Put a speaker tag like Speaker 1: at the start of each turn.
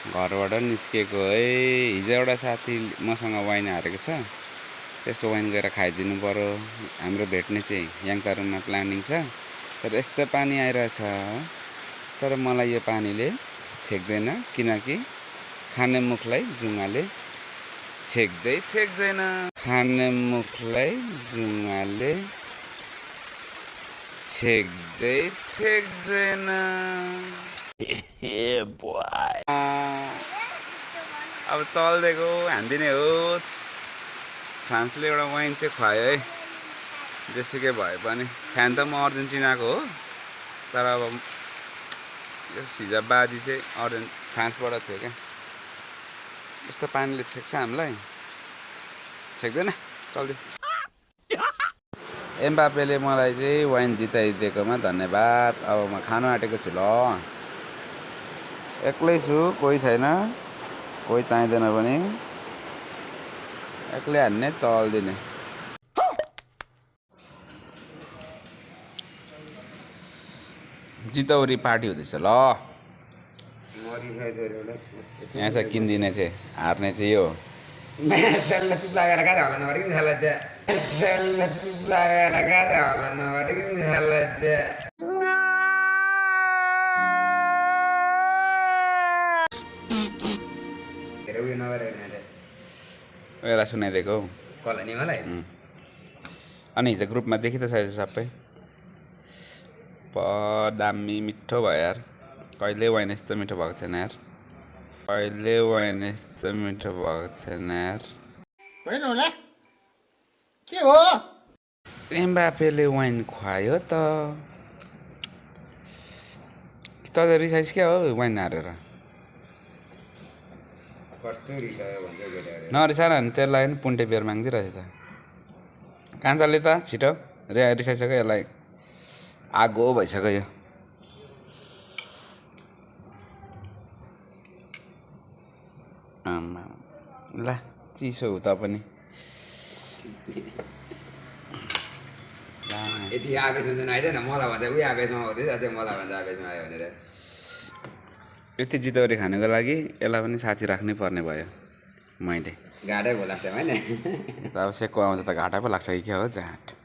Speaker 1: घरबाट निस्केको है। हिजो एउटा साथी मसँग वाइन हारेको छ, त्यसको वाइन गएर खाइदिनु पर्यो। हाम्रो भेट्ने चाहिँ याङतारुङमा प्लानिङ छ, तर यस्तो पानी आइरहेछ। तर मलाई यो पानीले छेक्दैन, किनकि खाने मुखलाई जुङ्गाले छेक्दैन। खाने मुखलाई जुङ्गाले छेक्दैन। अब चल्दिएको हान्दिने हो। फ्रान्सले एउटा वाइन चाहिँ खुवायो है, जेसुकै भए पनि। फ्यान त म अर्जेन्टिनाको हो, तर अब यो हिजो बाजी चाहिँ फ्रान्सबाट थियो क्या। यस्तो पानीले छेक्छ हामीलाई? छेक्दैन, चल्दियो। एम्बापेले मलाई चाहिँ वाइन जिताइदिएकोमा धन्यवाद। अब म खानु आँटेको छु ल। एक्लै छु, कोही छैन, कोही चाहिँदैन पनि। एक्लै हान्ने, चल्दिने। जितौरी पार्टी हुँदैछ ल। यहाँ चाहिँ किन्दिने चाहिँ हार्ने चाहिँ यो। यसलाई सुनाइदिएको हौ
Speaker 2: कसलाई? मलाई।
Speaker 1: अनि हिजो ग्रुपमा देखि त छैन सबै। दामी मिठो भयो यार। कहिले वाइन यस्तो मिठो भएको थिएन यार।
Speaker 2: होइन होला, के हो?
Speaker 1: एम्बापेले वाइन खुवायो त। त रिसाइस क्या हो वाइन हारेर? नरिसाएर भने त्यसलाई पनि पुन्टे बियर माग्दिरहेछ त। कान्छाले त छिटो रिसाइसक्यो, यसलाई आगो भइसक्यो यो। आमा ल, चिसो हो त पनि।
Speaker 2: यति आवेशमा जुन आइदिएन, मलाई भन्छ उही आवेशमा आउँदैछ, अझै मलाई भन्छ आवेशमा आयो भनेर।
Speaker 1: यति जितौरी खानुको लागि यसलाई पनि साथी राख्नै पर्ने भयो मैले।
Speaker 2: घाटै भयो लाग्छ होइन?
Speaker 1: अब सेकको आउँछ त घाटा पो लाग्छ कि क्या हो जाँट।